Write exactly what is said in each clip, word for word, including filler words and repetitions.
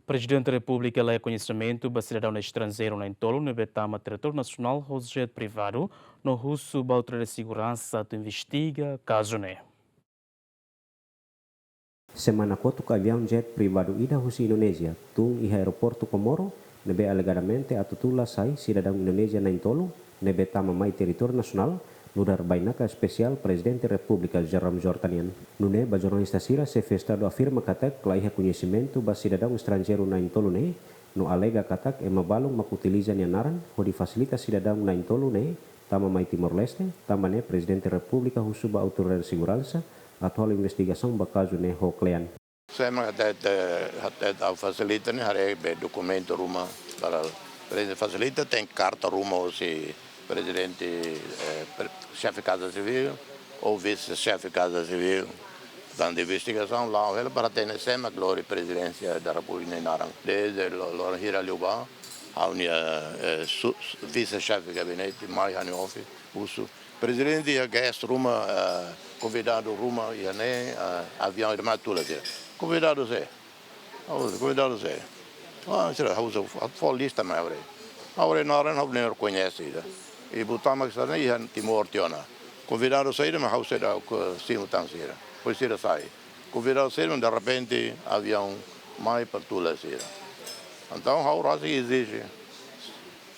Prezidente Repúblika lori koñesimentu ba sidadaun estranjeiru na'in-tolu ne'ebé tama territóriu nasionál ho jet privadu no husu ba autoridade seguransa atu investiga kazu ne'e. Semana kotuk aviaun jet privadu ida husi Indonézia tun iha aeroportu Comoro, ne'ebé alegadamente atu tula sai sidadaun Indonézia na'in-tolu, ne'ebé tama mai territóriu nasionál, nu'udar bainaka espesiál Prezidente Repúblika José Ramos Horta nian. Nune'e ba jornalista sira, xefe Estadu afirma katak laiha koñesimentu ba sidadaun estranjeiru na'in-tolu ne'e, no alega katak ema balun mak utiliza nia naran hodi fasilita sidadaun na'in-tolu ne'e tama mai Timor-Leste, tanba ne'e Prezidente Repúblika husu ba autoridade seguransa atu halo investigasaun ba kazu ne'e ho kle'an. Sé mak hatete, hatete ha'u fasilita ne'e, haree be dokumentu ruma para prezidente fasilita, tenke karta ruma husi prezidente, eh, pre-, xefe Kaza Sivíl ou vise-xefe Kaza Sivíl. Tanba investigasaun la'o hela para hatene sé mak lori Prezidénsia da Repúblika nia naran. Dezde lo-, loron hira liubá, ha'u-nia, eh, su-, vise-xefe gabinete mai ha'u-nia office, husu: Prezidente, iha guest ruma, eh, konvidadu ruma iha ne'e, eh, aviaun ida mai tula sira. Konvidadu sé? Ha'u, konvidadu sé? Ah, sira, ha'u husu, fó lista mai ha'u haree. Ha'u haree naran, ha'u ne'e rekoñese ida. I buat mak sira-ne'e iha Timor tiha ona. Konvidadu saida mak ha'u sei da, ko, simu tan sira. Depois sira sai. Konvidadu saida mak derrepente aviaun mai para tula sira. Entaun, ha'u rasik ezije.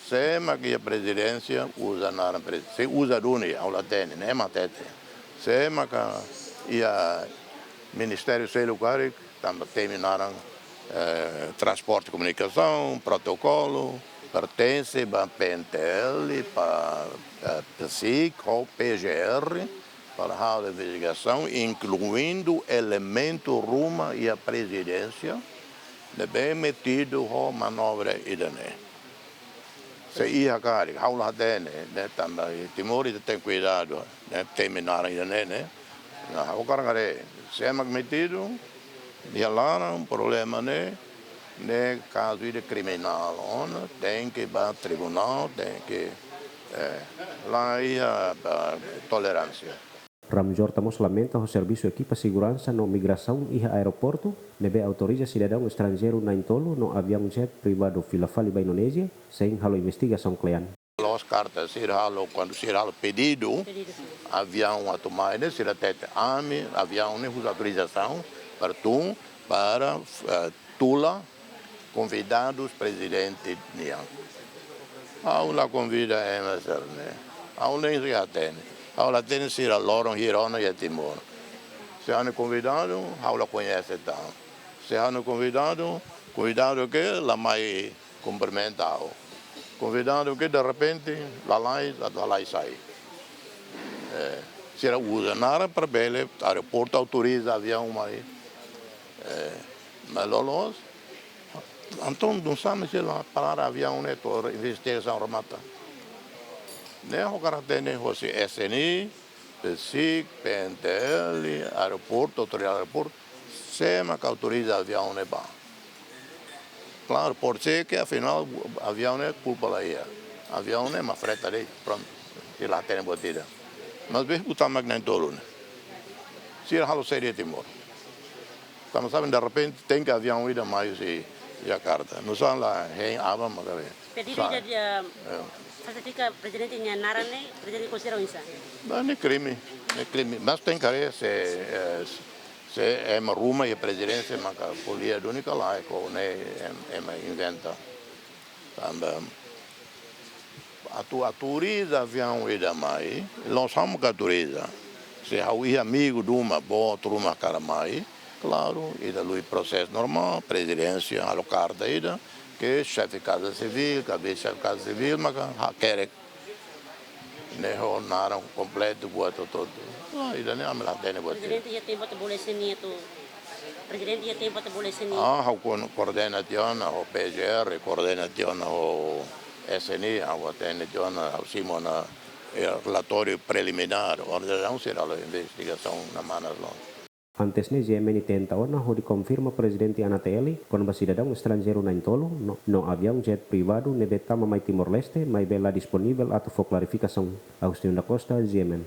Sé mak iha Prezidénsia uza naran prezi-, sé uza duni, ha'u la hatene, ne'e ema hatete. Sé mak iha ministériu seluk karik, tanba temi naran, eh, transporte, komunikasaun, protokolu, pertense ba P N T L, ba, eh, PCIC ou P G R, para halo investigasaun, inkluindu elementu ruma iha Prezidénsia, ne'ebé metidu ho manobra ida-ne'e. Se iha karik, ha'u la hatene, ne'e, tanba Timor ita tenke kuidadu, ne'e, temi naran ida-ne'e, ne'e. Nah, ha'u hakarak haree, sé mak metidu, iha laran, problema ne'e, ne'e kazu ida kriminál ona, tenke ba tribunál, tenke, eh, la iha, ah, toleránsia. Ramos Horta mós lamenta ho servisu ekipa seguransa no migrasaun iha aeroportu, ne'ebé autoriza sidadaun estranjeiru na'in-tolu no aviaun jet privadu fila fali ba Indonézia, sein halo investigasaun kle'an. Loos karta sira halo, kuandu sira halo pedidu, pedidu, aviaun atu mai ne'e, sira hatete: Ami, aviaun ne'e husu autorizasaun para tun, para, eh, tula konvidadus prezidente nian. Ha'u la konvida ema sira-ne'e. Ha'u la sei hatene. Ha'u la hatene sira loron hira ona iha Timor. Se ha'u-nia konvidadu, ha'u la koñese tan. Se ha'u-nia konvidadu, konvidadu ke la mai kumprimenta ha'u. Konvidadu ke derrepente lalais atu halai sai. Eh, sira uza naran para bele aeroportu autoriza aviaun mai. Eh, mas loloos, entaun, nusá mak sira la para aviaun ne'e to'o investigasaun remata? Ne'e ha'u hakarak hatene hosi S N I, PCIC, P N T L, aeroportu, autoridade aeroportu, sé mak autoriza aviaun ne'e ba? Klaru, pode ser ke afinál aviaun ne'e kulpa la iha. Aviaun ne'e ema freta de'it, prontu. Sira la hatene buat ida. Mas be buat mak na'in-tolu ne'e, sira halo saida iha Timor? Tanba sabe, derrepente tenke aviaun ida mai husi Jakarta. Nusá la hein aban mak haree. Pedidu sai. Ida, eh, eh, falsifika prezidente nia naran ne'e, prezidente konsidera oinsá? Ba, ne'e krime, ne'e krime. Mas tenke haree se, eh, se ema ruma iha prezidénsia maka ko'alia duni ka lae, ka ne'e em-, ema inventa. Tanba atu, autoriza aviaun ida mai, la'ós ha'u mak autoriza. Se ha'u iha amigu ruma, boot ruma hakarak mai, klaru, ita lui prosesu normál, prezidénsia halo karta ida, ke xefe Kaza Sivíl, ka vise-xefe Kaza Sivíl, maka hakerek. Ne'e ho naran kompletu buat hotu-hotu. Ah, ida-ne'e ami la hatene buat ida. Prezidente iha tempu atu bolu S N I atu. Prezidente iha tempu atu bolu S N I. Ah, ha'u kon-, koordena tiha ona ho P G R, koordena tiha ona ho S N I, ha'u hatene tiha ona, ha'u simu ona, eh, relatóriu preliminár, orden sira halo investigasaun na manas lo. Antes ne'e, G M N tenta ona hodi konfirma Prezidente A N T L kona-ba sidadaun estranjeiru na'in-tolu no, no aviaun jet privadu ne'ebé tama mai Timor-Leste, maibé la disponivel atu fó klarifikasaun. Agostinho da Costa, G M N.